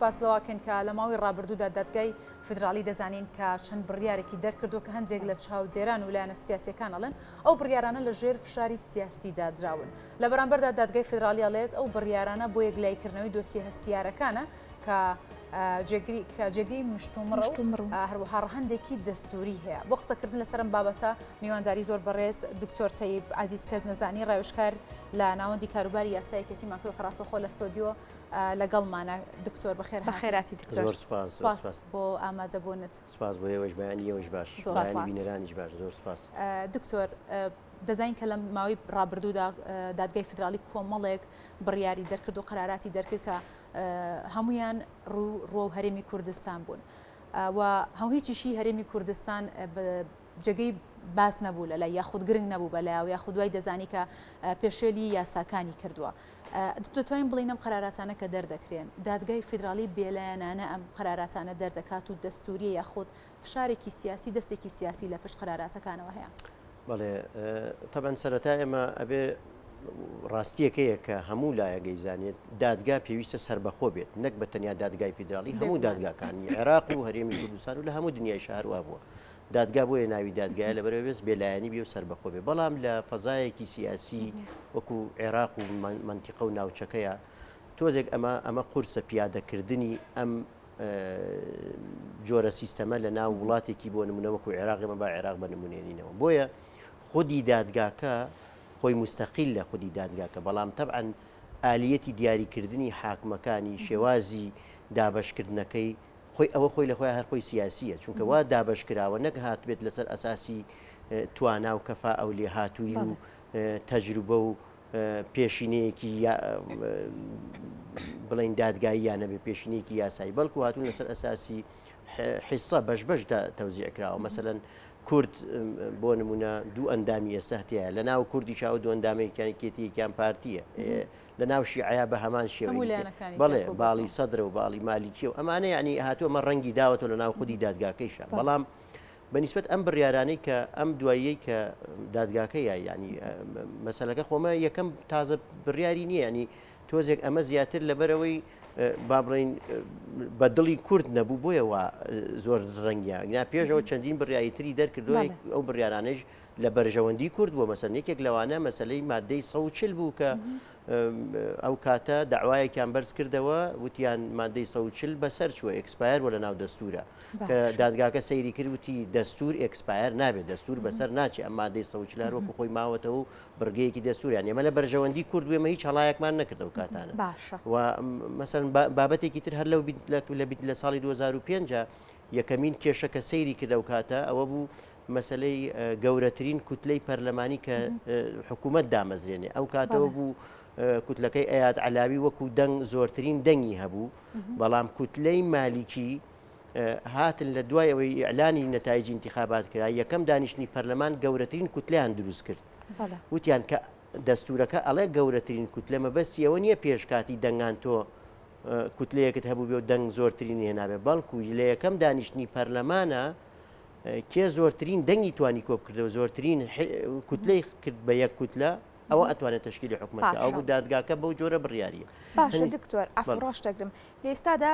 باس لەوەکەین کە لە ماوەی ڕابردوودا دادگای فیدراڵی دەزانین کە چەند بڕیارێکی دەرکردووە کە هەندێک لە چاودێران و لایەنە سیاسیەکان ئەڵێن ئەو بڕیارانە لە ژێر فشاری سیاسیدا دراون. لە بەرامبەردا دادگای فیدراڵی ئەڵێت ئەو بڕیارانە بۆ یەکلاییکردنەوەی دۆسیە هەستیارەکانە کە جێگری کە جێگەی مشتومڕە و هەروەها ڕەهەندێکی دەستوری هەیە. بۆ قسەکردن لەسەر ئەم بابەتە میوانداری زۆر بەڕێز دکتۆر تەیب عەزیز کەسنەزانی ڕاوێژکار لە ناوەندی کاروباری یاسای یەکێتیمان کردووە کە ڕاستەوخۆ لە ستۆدیۆ لەگەڵمانە. دکتۆر بەخێر هاتی. بەخێراتی دکتۆر. زۆر سوپاس. سوپاس بۆ ئامادەبوونت. سوپاس بۆ ئێوەش، بەیانی ئێوەش باش. زۆر بەیانی سوپاس. بینەرانیش باش. زۆر سوپاس. دکتۆر دەزانین کە لە ماوەی ڕابردوودا دادگای فیدراڵی کۆمەڵێک بڕیاری دەرکرد و قەراراتی دەرکرد کە هەمویان ڕوو ڕووەو هەرێمی کوردستان بوون و هەموو هیچیشی هەرێمی کوردستان جێگەی باس نەبوو لەلای یاخود گرنگ نەبوو بەلایەوە یاخود دوای دەزانی کە پێشێلی یاساکانی کردووە. دەتوانین بڵێین ئەم قەراراتانە کە دەردەکرێن دادگای فیدراڵی بێلایەنانە ئەم قەراراتانە دەردەکات و دەستوریە یاخود فشارێکی سیاسی دەستێکی سیاسی لە پشت قەراراتەکانەوە هەیە؟ بەڵێ تەبعەن سەرەتا ئێمە ئەبێ ڕاستیەکەیە کە هەموو لایەک ئەیزانێت دادگا پێویستە سەربەخۆ بێت نەک بە تەنیا دادگای فیدراڵی هەموو دادگاکانی عێراق و هەرێمی کوردستان و لە هەموو دنیای شار وا بووە دادگا بۆیە ناوی دادگایە لەبەرەوە بێت بێلایەنی بێ و سەربەخۆ بێ بەڵام لە فەزایەکی سیاسی وەکو عێراق و مەنتیقە و ناوچەکەیە تۆزێک ئەمە ئەمە قورسە پیادەکردنی ئەم جۆرە سیستەمە لە ناو وڵاتێکی بۆ نمونە وەکو عێراق ئێمە با عێراق بە نمونێنینەوە بۆیە خودی دادگاکە خۆی مستەقیل لە خودی دادگاکە بەڵام تەبعەن ئالیەتی دیاریکردنی حاکمەکانی شێوازی دابەشکردنەکەی خۆی ئەوە خۆی لە خۆی هەر خۆی سیاسیە چونکە وا دابەش کراوە نەک هاتبێت لەسەر ئەساسی توانا و کەفا ئەو لێهاتووی و تەجروبە و پێشینەیەکی بڵین دادگایی یان نەبێ پێشینەیەکی یاسایی بەڵکو هاتوون لەسەر ئەساسی حیسە بەش بەش تەوزیع کراوە مەسەلەن کورد بۆ نمونە دوو ئەندامی ئێستا هەیە لە ناو کوردی چاو دوو ئەندامێکیان یەکێتیەکیان پارتیە لە ناو شیعەیە بە هەمان شێوەی بەڵێ باڵی سەدرە و باڵی مالیکی و ئەمانە یعنی هاتووە ئەمە ڕەنگی داوەتەوە لە ناو خودی دادگاکەیشە بەڵام بە نیسبەت ئەم بڕیارانەی کە ئەم دواییەی کە دادگاکە یا یعنی مەسەلەکە خۆمە یەکەم تازە بڕیاری نییە ینی تۆزێک ئەمە زیاتر لەبەرەوەی با بڵین بە دڵی کورد نەبوو بۆیە وا زۆر ڕەنگە نا پێشەوە چەندین بڕیاری تری دەرکردووە ئەو بڕیارانەش لە بەرژەوەندی کورد بووە مەسەن یەکێک لەوانە مەسلەی مادەی 140 بوو کە ئەو کاتە داوایەکیان بەرز کردەوە وتیان مادەی 140 بەسەر چووە expire بووە لە ناو دەستورە کە دادگاکە سەیری کرد وتی دەستور expire نابێت دەستور بەسەر ناچێ ئەم مادەی 140 هەر وەکو خۆی ماوەتەوە و بڕگەیەکی دەستوریان ئێمە لە بەرژەوەندی کورد وێمە هیچ هەڵایەکمان نەکرد ئەو کاتانە باشە و مەسەن بابەتێکی تر هەر لەو لە ساڵی 2005 یەکەمین کێشە کە سەیری کرد ئەو کاتە ئەوە بوو مەسەلەی گەورەترین کوتلەی پەرلەمانی کە حکوومەت دامەزرێنێ ئەو کاتەوە بوو کوتلەکەی ئەیاد علاوی وەکو دەنگ زۆرترین دەنگی هەبوو بەڵام کوتلەی مالیکی هاتن لە دوای ئەوەی ئیعلانی نەتایجی انتخابات کرا یەکەم دانیشتنی پەرلەمان گەورەترین کوتلیان دروست کرد وتیان کە دەستورەکە ئەڵێ گەورەترین کوتلە مەبەستی ئەوە نییە پێشکاتی دەنگان تۆ کوتلەیەکت هەبوو بێ و دەنگ زۆرترینی هێنابێ بەڵکو لە یەکەم دانیشتنی پەرلەمانە کێ زۆرترین دەنگی توانی کۆبکردەوە زۆرترین کوتلەی کرد بە یەک کوتلە ئەوە ئەتوانێت تەشکیلی حکومەت بکا ئەو بوو دادگاکە بەو جۆرە بڕیاریە. باشە دکتۆر عەفو ڕاشتەگرم لە ئێستادا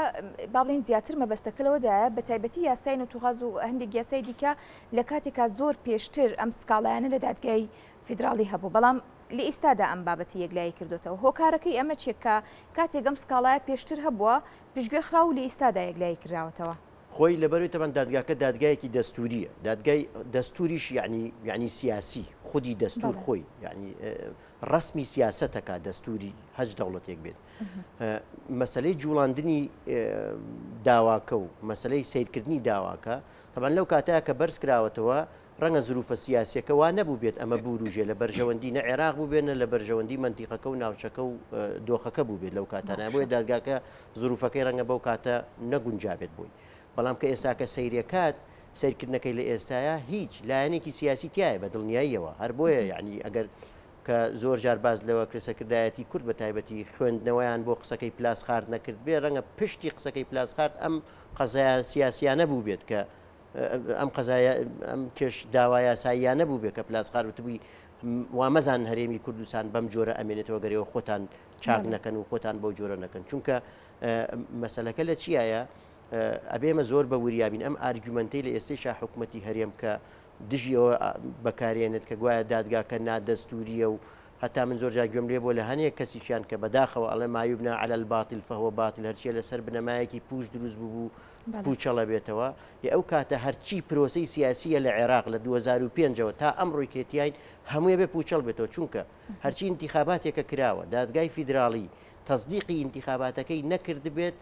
با بڵێین زیاتر مەبەستەکە لەوەدایە بە تایبەتی یاسای نەوت و غاز و هەندێک یاسای دیکە لە کاتێکا زۆر پێشتر ئەم سکاڵایانە لە دادگای فیدراڵی هەبوو بەڵام لە ئێستادا ئەم بابەتی یەکلایی کردوتەوە هۆکارەکەی ئەمە چیە کە کاتێک ئەم سکاڵایە پێشتر هەبووە پشتگوێ خرا و لە ئێستادا یەکلایی کراوەتەوە؟ خۆی لەبەروی تەبعەن دادگاکە دادگایەکی دەستوریە دادگای دەستوریش یعنی یعنی سیاسی خودی دەستور خۆی یعنی ڕسمی سیاسەتەکە دەستوری هەچ دەوڵەتێک بێت مەسلەی جوڵاندنی داواکە و مەسلەی سیرکردنی داواکە تەبعەن لەو کاتەیە کە بەرز کراوەتەوە ڕەنگە زروفە سیاسیەکە وا نەبوو بێت ئەمە بوروژێ لە بەرژەوەندی نە عێراق بوو بێنە لە بەرژەوەندی مەنتیقەکە و ناوچەکە و دۆخەکە بوو بێت لەو کاتانە بۆیە دادگاکە زروفەکەی ڕەنگە بەو کاتە نەگونجابێت بۆی بەڵام کە ئێستاکە سەیرەکات سەیرکردنەکەی لە ئێستایا هیچ لایەنێکی سیاسی تایە بە دڵنیاییەوە هەر بۆیە یعنی ئەگەر کە زۆر جار باز لەوە کرد سەرکردایەتی کورد بە تایبەتی خوێندنەوەیان بۆ قسەکەی پلاسخارت نەکرد بێ ڕەنگە پشتی قسەکەی پلاسخارت ئەم قەزایان سیاسیانە بوو بێت کە ئەم قەزایە ئەم کێش داوا یاساییانە بوو بێ کە پلاسخار وتبووی وا مەزان هەرێمی کوردستان بەم جۆرە ئەمێنێتەوە گەرەوە خۆتان چاک نەکەن و خۆتان بەو جۆرە نەکەن چونکە. مەسەلەکە لە چیایە ئەبێ ئێمە زۆر بە وریابین ئەم argument ەی لە ئێستەیشا حکومەتی هەرێم کە دژی ئەوە بەکارێنێت کە گوایە دادگاکە نادەستوریە و هەتا من زۆر جار گوێم لێ بووە لە هەنێک کەسیشیان کە بەداخەوە ئەڵێ ما یبنی علی الباطل فهو باطل هەرچیە لەسەر بنەمایەکی پوش دروست بوو پوچەڵە بێتەوە ی ئەو کاتە هەرچی پرۆسەی سیاسیە لە عێراق لە 2005ەوە تا ئەمڕۆی کە تیاین هەمووی بێ پوچەڵ بێتەوە چونکە هەرچی ئینتیخاباتێکە کراوە دادگای فیدراڵی تەسدیقی ئینتیخاباتەکەی نەکردبێت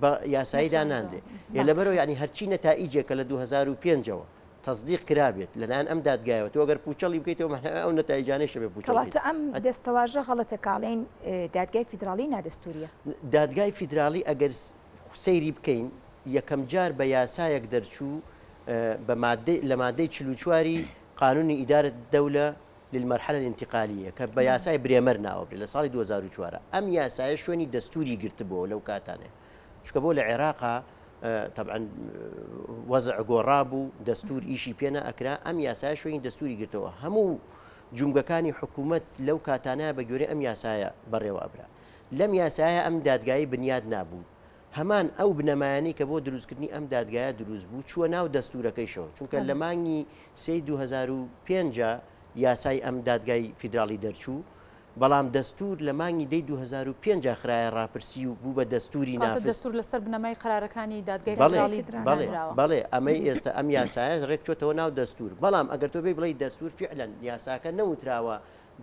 بە یاسایی دانانرێ یە لەبەرەوە یعنی هەرچی نەتائیجێکە لە 2005ەوە تەسدیق کرابێت لەلایەن ئەم دادگایەوە تۆ گەر پوچەڵی بکەیتەوە معنای ئەو نەتائیجانەیش دەبێت پوچەڵ کەواتە ئەم دەستەواژە غەڵەتە کە ئەڵێین دادگای فیدراڵی نادەستووریە. دادگای فیدراڵی ئەگەر سەیری بکەین یەکەم جار بە یاسایەک دەرچوو بە مادەی لە مادەی 44 ی قانونی ئیدارە دەولە للمرحلە الانتقالیە کە بە یاسای برێمەر ناوەبرێت لە ساڵی 2004 ئەم یاسایە شوێنی دەستوری گرتبووەوە لەو کاتانەیە چونکە بۆ لە عێراقا تەبعەن وەزع گۆڕا بوو دەستور ئیشی پێ نەئەکرا ئەم یاسایە شوێنی دەستوری گرتەوە هەموو جومگەکانی حکوومەت لەو کاتانە بە گوێرەی ئەم یاسایە بەڕێوە ئەبرا لەم یاسایە ئەم دادگایی بنیاد نابوو هەمان ئەو بنەمایانەی کە بۆ دروستکردنی ئەم دادگایە دروست بوو چووە ناو دەستورەکەیشەوە چونکە لە مانگی سێی 2005 یاسای ئەم دادگای فیدراڵی دەرچوو بەڵام دەستور لە مانگی دەی 2005 خرایە ڕاپرسی و بوو بە دەستوری کەواتە نافز. دەستور لەسەر بنەمای قەرارەکانی دادگای بەڵێ فیدراڵی بەڵێ دانراوە. بەڵێ ئەمەی ئێستا ئەم یاسایە ڕێک چۆتەوە ناو دەستور بەڵام ئەگەر تۆ بێی بڵێی دەستور فیعلەن یاساکە نەوتراوە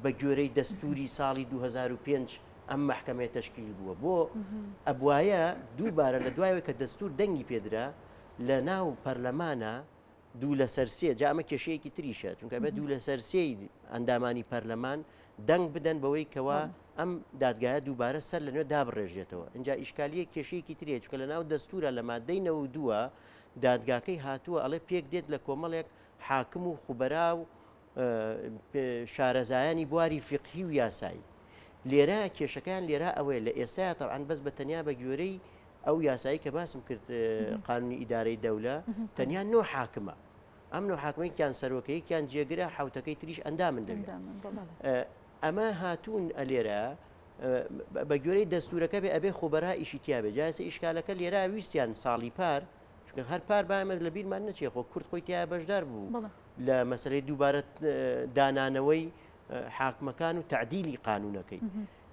بە گوێرەی دەستوری ساڵی 2005 ئەم مەحکەمەیە تەشکیل بووە بۆ ئەبوایە دووبارە لە دوایەوەی کە دەستور دەنگی پێدرا لە ناو پەرلەمانە دوو لەسەر سێ، جا ئەمە کێشەیەکی تریشە، چونکە ئەبێت دوو لەسەر سێی ئەندامانی پەرلەمان دەنگ بدەن بەوەی کەوا ئەم دادگایە دووبارە سەر لە نوێ دابڕێژرێتەوە. ئینجا ئیشکالییەک کێشەیەکی تری هەیە، چونکە لەناو دەستوورا لە ماددەی 92 دادگاکەی هاتووە ئەڵێ پێک دێت لە کۆمەڵێک حاکم و خوبەرا و شارەزایانی بواری فیقهی و یاسایی. لێرە کێشەکەیان لێرە ئەوەیە لە ئێستایا تەبعەن بەس بە تەنیا بە گوێرەی ئەو یاسایی کە باسم کرد قانونی ئیدارەی دەولە تەنیا نۆ حاکمە ئەم نۆ حاکمێکیان سەرۆکەیەکیان جێگرە حوتەکەی تریش ئەندامن دەبێت ئەمە هاتوون ئەلێرە بە گوێرەی دەستورەکە بێ ئەبێ خۆبەرا ئیشی تیاابێ جایسە ئیشکالەکە لێرە ویستیان ساڵی پار چونکە هەر پار بامە لە بیرمان نەچێ خۆ کورد خۆی تیا بەشدار بوو لە مەسلەی دووبارە دانانەوەی حاکمەکان و تعدیلی قانونەکەی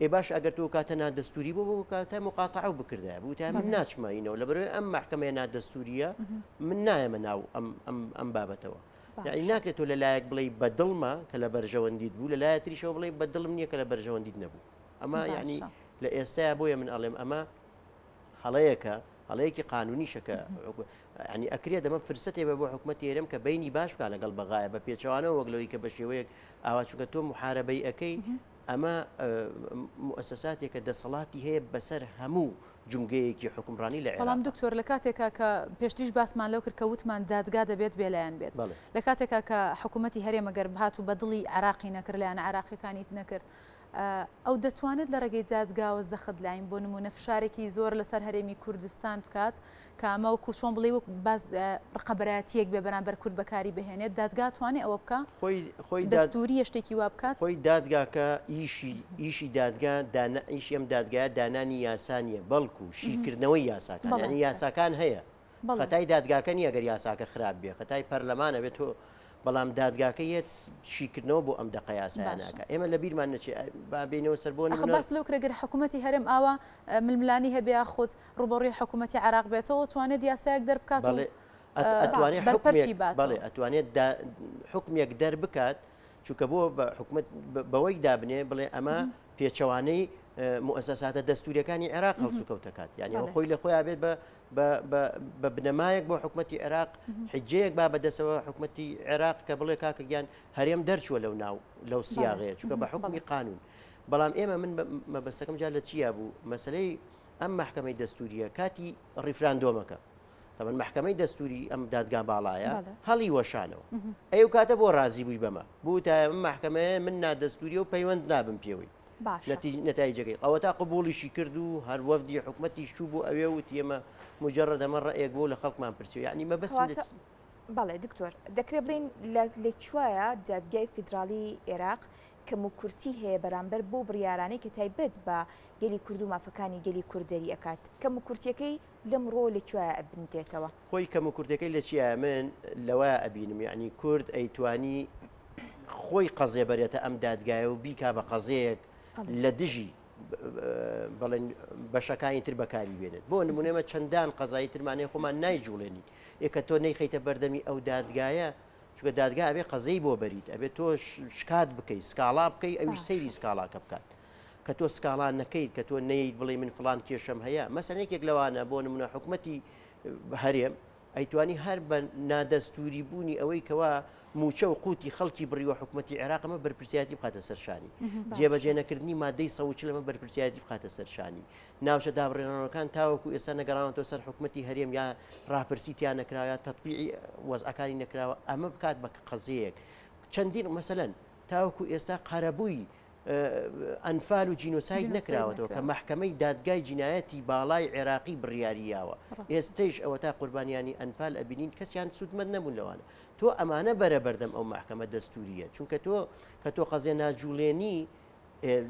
ئێ باشە ئەگەر تۆ ئەوکاتە نادەستوری بۆ ئەوکاتە مقاتەعە و بکردایە بوتایە من ناچمە ئینەوە لەبەرئەوەی ئەم مەحکەمەیە نادەستوریە من نایەمە ناو ئەم ئەم ئەم بابەتەوە یعنی ناکرێت تۆ لە لایەک بڵێ بە دڵمە کە لە بەرژەوەندیت بوو لە لایە تریشەوە بڵێ بە دڵم نییە کە لە بەرژەوەندیت نەبوو ئەمە یعنی لە ئێستایا بۆیە من ئەڵێم ئەمە هەڵەیەکە هەڵەیەکی قانونیشە کە ینی ئەکرێت دەمە فرسەتێ بە بۆ حکوومەت هەرێم کە بینی باش بکە لەگەڵ بەغایە بە پێچەوانەوە وەک لەوەی کە بە شێوەیەک ئاوا چونکە تۆ محاربەی ئەەکەی ئەمە موئەسەساتێکە دەسەڵاتی هەیە بەسەر هەموو جومگەیەکی حوکمڕانی لە بەڵام عێراقا. دکتۆر لە کاتێکا کە پێشتریش باسمان لەو کرد کە وتمان دادگا دەبێت بێلایەن بێت بەڵێ. لە کاتێکا کە حکوومەتی هەرێم ئەگەر بهات و بە دڵی عێراقی نەکرد لایەنە عێراقیەکانیت نەکرد ئەو دەتوانێت لە ڕێگەی دادگاوە زەخت لاین بۆ نموونە فشارێکی زۆر لەسەر هەرێمی کوردستان بکات کە ئەمە وەکو چۆن بڵێی وەک باس ڕقەبەرایەتییەک بێ بەرامبەر کورد بەکاری بهێنێت، دادگا توانێ ئەوە بکا؟ خۆی خۆی داد دەستوورییە شتێکی وا بکات؟ خۆی دادگاکە ئیشی ئیشی دادگا دانا ئیشی ئەم دادگایە دانانی یاسا نییە بەڵکو شیکردنەوەی یاساکان بەڵێ یانی ئێستا. یاساکان هەیە بەڵێ. خەتای دادگاکە نییە گەر یاساکە خراپ بێ خەتای پەرلەمانە بێت تۆ بەڵام دادگاکە یەت شیکردنەوە بۆ ئەم دەقە یاسایە باشە. ناکا ئێمە لە بیرمان نەچێ با بێینەوە سەر بۆ ئەخە نمونە باس لەو کرا گەر حکوومەتی هەرێم ئاوا ململانی هەبێ یاخود ڕووبەڕووی حکوومەتی عێراق بێتەوە توانێت یاسایەک دەربکات و بەڵێ ئەتوانێت بەرپەرچی حوکمێک باتەوە. بەڵێ ئەتوانێت حوکمێک دەربکات چونکە بۆ بە حکومەت بەوەی دابنێ بڵێ ئەمە پێچەوانەی موئەسەساتە دەستوریەکانی عێراق هەڵسوکەوت دەکات یعنی ئەوە خۆی لە خۆیان بێت بە بە بنەمایەک بۆ حکومەتی عێراق حجەیەک با بەدەسەوە حکومەتی عێراق کە بڵێ کاکە گیان هەرێم دەرچووە لەو ناو لەو سیاغەیە چونکە بە حکومی قانون بەڵام ئێمە من مەبەستەکەم جا لە چیا بوو مەسلەی ئەم مەحکەمەی دەستوریە کاتی ڕیفراندۆمەکە تەبەن مەحکەمەی دەستوری ئەم دادگا باڵایە هەڵی وەشانەوە ئەو کاتە بۆ ڕازی بووی بەمە بوتایە ئەم مەحکەمەیە من نادەستوریە و پەیوەند نابم پێوەی نەتایجەکەی ئەوە تا قبوڵیشی کرد و هەر وەفدی حکومەتیش چوو بۆ ئەوێ وتی ئێمە مجرد ئەمە ڕەئێک بوو لە خەڵکمان پرسی یعنی مەبەستم لە بەڵێ دکتۆر دەکرێت بڵێین لە کوایە دادگای فیدراڵی عێراق کەموکورتی هەیە بەرامبەر بەو بڕیارانەی کە تایبەت بە گەلی کورد و مافەکانی گەلی کورد دەری ئەکات؟ کەموکورتیەکەی لەمڕۆوە لە کوێیا ئەبینرێتەوە؟ خۆی کەموکورتیەکەی لە چیایە من لەوەیا ئەبینم یەعنی کورد ئەیتوانی خۆی قەزێ بەرێتە ئەم دادگایە و بیکا بە قەزەیەک لە دژی بڵێن بەشەکانی تر بەکاری بێنێت بۆ نمونێمە چەندان قەزایی ترمانەیە خۆمان نایجوڵێنین ئێ کە تۆ نەیخەیتە بەردەمی ئەو دادگایە چونکە دادگا ئەبێ قەزەی بۆ بەریت ئەبێ تۆ شکات بکەی سکاڵا بکەی ئەویش سەیری سکاڵاکە بکات کە تۆ سکاڵا نەکەیت کە تۆ نەیت بڵێ من فلان کێشەم هەیە مەسەن یەکێک لەوانە بۆ نمونە حکومەتی هەرێم ئەیتوانی هەر بە نادەستوری بوونی ئەوەی کەوا موچە و قوتی خەڵکی بڕیوە حکوومەتتی عێراق ئەمە بەرپرسیاتی بخاتە سەرشانی جێبەجێ نەکردنی مادەی سەوچ لەمە بەرپرسیاتی بخاتە سەرشانی ناوچە دابڕێنەوەکان تاوەکو ئێستا نەگەڕاونەتەوە سەر حکومەتی هەرێم یا ڕاپرسی تیا نەکراوە یا تەتبیعی وەزعەکانی نەکراوە ئەمە بکات بە قەزیەیەک چەندین مەسەلەن تاوەکو ئێستا قەرەبووی ئەنفال و جینۆساید نەکراوەتەوە کە مەحکەمەی دادگای جینایەتی باڵای عێراقی بڕیاری یاوە ئێستەیش ئەوە تا قوربانیانی ئەنفال ئەبینین کەسیان سوودمەند نەبوون لەوانە تۆ ئەمانە بەرە بەردەم ئەو مەحکەمە دەستوریە چونکە تۆ کە تۆ قەزیە ناجوڵێنی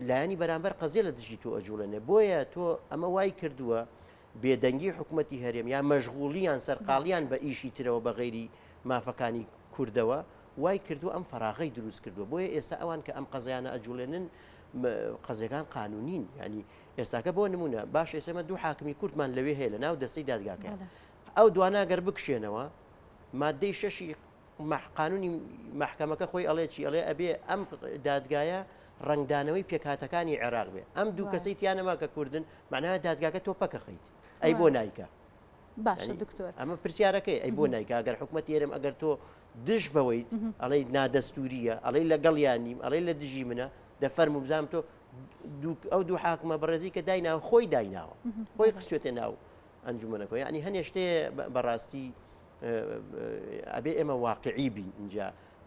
لایەنی بەرامبەر قەزیە لە دژی تۆ ئەجوڵێنێ بۆیە تۆ ئەمە وای کردووە بێدەنگی حکوومەتی هەرێم یا مەشغوڵیان سەرقاڵیان بە ئیشی ترەوە بە غەیری مافەکانی کوردەوە وای کردو ئەم فەراغەی دروست کردووە بۆیە ئێستا ئەوان کە ئەم قەزیانە ئەجوڵێنن قەزیەکان قانونین ینی ئێستاکە بۆ نمونە باش ئێسێمە دوو حاکمی کوردمان لەوێ هەیە لە ناو دەستەی دادگاکە ئەو دوانە گەر بکشێنەوە مادەی شەشی قانونی مەحکەمەکە خۆی ئەڵێ چی ئەڵێ ئەبێ ئەم دادگایە ڕەنگدانەوەی پێکهاتەکانی عێراق بێ ئەم دوو کەسەی تیانەما کە کوردن معناها دادگاکە تۆ پەکەخەیت ئەی بۆ نایکە باشە دکتۆر ئەمە پرسیارەکەی ئەی بۆ نایکە ئەگەر حکوومەت هەرێم ئەگەر تۆ دژ بەوەیت ئەڵێ نادەستوریە ئەڵێ لەگەڵیان نیم ئەڵێ لە دژی منە دەفەرمو بزانام تۆ ئەو دوو حاکمە بەڕێزی کە دایناوە خۆی دایناوە خۆی قسوێتە ناو ئەنجومەنەکە یعنی هەنێ شتێ بەڕاستی ئەبێ ئێمە واقعی بین اینجا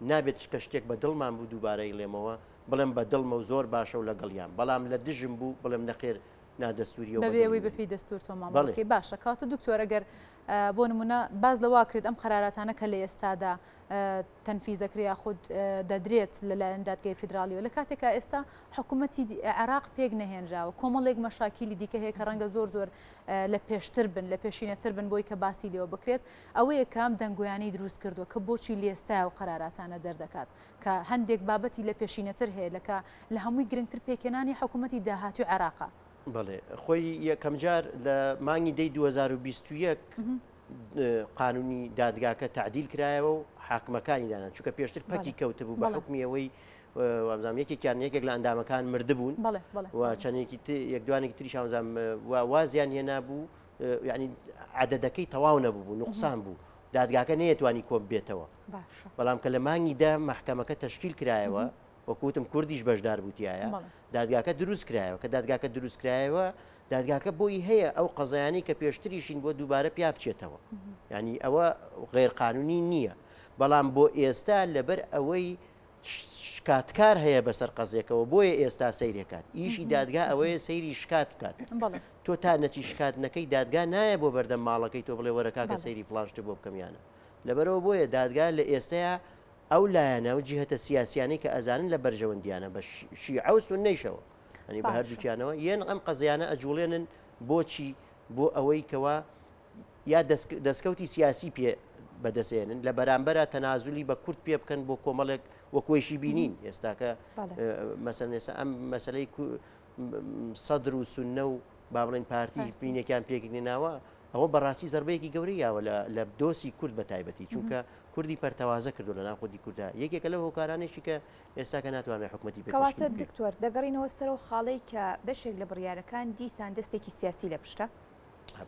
نابێت کە شتێک بە دڵمان بوو دووبارەی ڵێمەوە بڵێم بە دڵمە و زۆر باشە و لەگەڵیان بەڵام لە دژم بوو بڵێم نەخێر نادەستوریە بەبێ ئەوەی بەپێی دەستور تۆ مامەڵەکەی باشە کاتە دکتۆر ئەگەر بۆ نمونە باز لەوا کرێت ئەم قەراراتانە کە لە ئێستادا تەنفیزەکرێ یاخود دەدرێت لەلایەن دادگای فیدراڵیەوە لە کاتێکا ئێستا حکوومەتی عێراق پێک نەهێنراوە کۆمەڵێک مەشاکیلی دیکە هەیە کە ڕەنگە زۆر زۆر لە پێشتر بن لە پێشینەتر بن بۆی کە باسی لێوە بکرێت ئەوەیە کە ئەم دەنگۆیانەی دروست کردووە کە بۆچی لێستا و قەراراتانە دەردەکات کە هەندێک بابەتی لە پێشینەتر هەیە لە کە لە هەمووی گرنگتر پێکهێنانی حکوومەتی داهاتووی عێراقە. بەڵێ خۆی یەکەمجار لە مانگی دەی 2021 قانونی دادگاکە تعدیل کرایەوە و حاکمەکانی دانا چونکە پێشتر پەکی کەوتبوو بە حکمی ئەوەی وابزانام یەکێکیان یەکێک لە ئەندامەکان مردبوون و چەندێکی یەک دوانێکی تریش وابزانام وازیان هێنابوو یعنی عەدەدەکەی تەواو نەبوو بوو نوقسان بوو دادگاکە نەیەتوانی کۆب بێتەوە بەڵام کە لە مانگی دە مەحکەمەکە تەشکیل کرایەوە وەکوتم کوردیش بەشدار بووتایە دادگاکە دروست کرایەوە کە دادگاکە دروست کرایەوە دادگاکە بۆی هەیە ئەو قەزایانەی کە پێشتریشین بۆ دووبارە پیا بچێتەوە یعنی ئەوە غێرقانونی نییە بەڵام بۆ ئێستا لەبەر ئەوەی شکاتکار هەیە بەسەر قەزێکەوە بۆیە ئێستا سەیرێکات ئیشی دادگا ئەوەیە سەیری شکات بکات تۆ تا نەچی شکات نەکەی دادگا نایە بۆ بەردەم ماڵەکەی تۆ بڵێ وەرە کاکە سەیری فڵان شتت بۆ بکەم یانە لەبەرەوە بۆیە دادگا لە ئێستەیا ئەو لایەنە و جیهەتە سیاسیانەی کە ئەزانن لە بەرژەوەندیانە بە شیعە و سوننەیشەوە ئەنی بە هەردووکیانەوە یەن ئەم قەزیانە ئەجوڵێنن بۆچی بۆ ئەوەی کەوا یا دەستکەوتی سیاسی پێ بەدەسێنن لە بەرامبەرە تەنازلی بە کورد پێ بکەن بۆ کۆمەڵێک وەکۆیشی بینین ئێستاکە مەسەن ئێستا ئەم مەسلەی سەدر و سوننە و با بڵێن پارتی بینێکیان پێکنێناوە ئەوە بەڕاستی زربەیەکی گەورەی یاوە لە دۆسی کورد بە تایبەتی چونکە کوردی پەرتەوازە کردو لە ناخودی کووردا یەکێکە لەو هۆکارانێکی کە ئێستا کە ناتوانێت حکوومەتی پێ کەواتە دکتۆر دەگەڕینەوە سەر و خاڵەی کە بەشێک لە بڕیارەکان دیسان دەستێکی سیاسی لە پشتە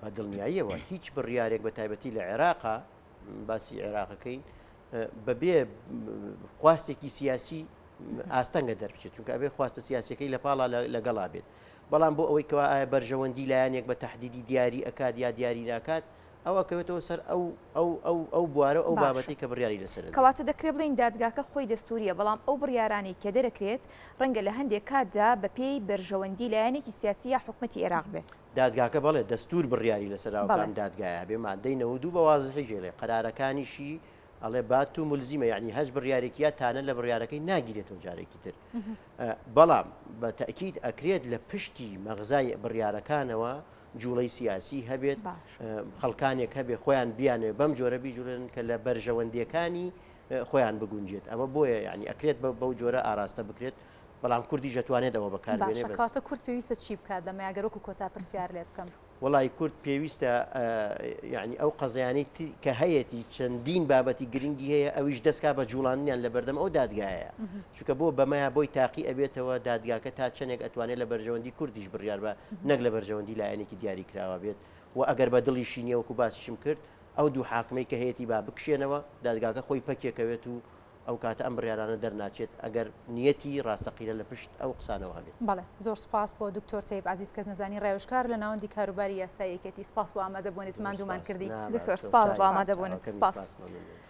بە دڵنیاییەوە هیچ بڕیارێک بە تایبەتی لە عێراقا باسی عێراقەکەین بەبێ خواستێکی سیاسی ئاستەنگە دەربچێت چونکە ئەبێ خواستە سیاسەکەی لە پاڵا لەگەڵا بێت بەڵام بۆ ئەوەی کەوا ئایا بەرژەوەندی لایەنێک بە تهدیدی دیاری ئەکات یا دیاری ناکات ئەوە کەوێتەوە سەر ئەو ئەو ئەو ئەو بوارە ئەو بابەتی کە بڕیاری لەسەر کەواتە دەکرێت بڵین دادگاکە خۆی دەستوریە بەڵام ئەو بڕیارانەی کە دەرەکرێت ڕەنگە لە هەندێک کاتدا بەپێی بەرژەوەندی لایەنێکی سیاسی یا حکومەتی عێراق بێ. دادگاکە بەڵێ دەستور بڕیاری لەسەر ئەو کام دادگایە هەبێ مادەی 92 بە وازحی ژێڵێ قەرارەکانیشی. ئەڵێ بات و ملزیمە یعنی هەچ بڕیارێکی یا تانە لە بڕیارەکەی ناگیرێتەوە جارێکی تر بەڵام بە تەئکید ئەکرێت لە پشتی مەغزای بڕیارەکانەوە جوڵەی سیاسی هەبێت خەڵکانێک هەبێ خۆیان بیانەوێت بەم جۆرە بیجوڵێنن کە لە بەرژەوەندیەکانی خۆیان بگونجێت ئەمە بۆیە یعنی ئەکرێت بەو جۆرە ئاراستە بکرێت بەڵام کوردیش ئەتوانێت ئەوە بەکاربێنێ باشە کەواتە کورد پێویستە چی بکات لەمەیا گەر وەکو کۆتا پرسیار لێت بکەم؟ وەڵی کورد پێویستە یعنی ئەو قەزیانەی کە هەیەتی چەندین بابەتی گرنگی هەیە ئەویش دەستکا بە جوڵاندنیان لە بەردەم ئەو دادگایە چونکە بۆ بەمەیا بۆی تاقی ئەبێتەوە دادگاکە تا چەندێک ئەتوانێت لە بەرژەوەندی کوردیش بڕیار بە نەک لە بەرژەوەندی لایەنێکی دیاری کراوە بێت و ئەگەر بە دڵیشی نییە وەکو باسیشم کرد ئەو دوو حاکمەی کە هەیەتی با بکشێنەوە دادگاکە خۆی پەکێکەوێت و ئەو کاتە ئەم بڕیارانە دەرناچێت ئەگەر نیەتی ڕاستەقینە لە پشت ئەو قسانەوە هەبێت. بەڵێ زۆر سوپاس بۆ دکتۆر تەیب عەزیز کەسنەزانی ڕاوێژکار لە ناوەندی کاروباری یاسایی یەکێتی سوپاس بۆ ئامادەبوونت ماندوومان کردی. دکتۆر سوپاس بۆ ئامادەبوونت سوپاس.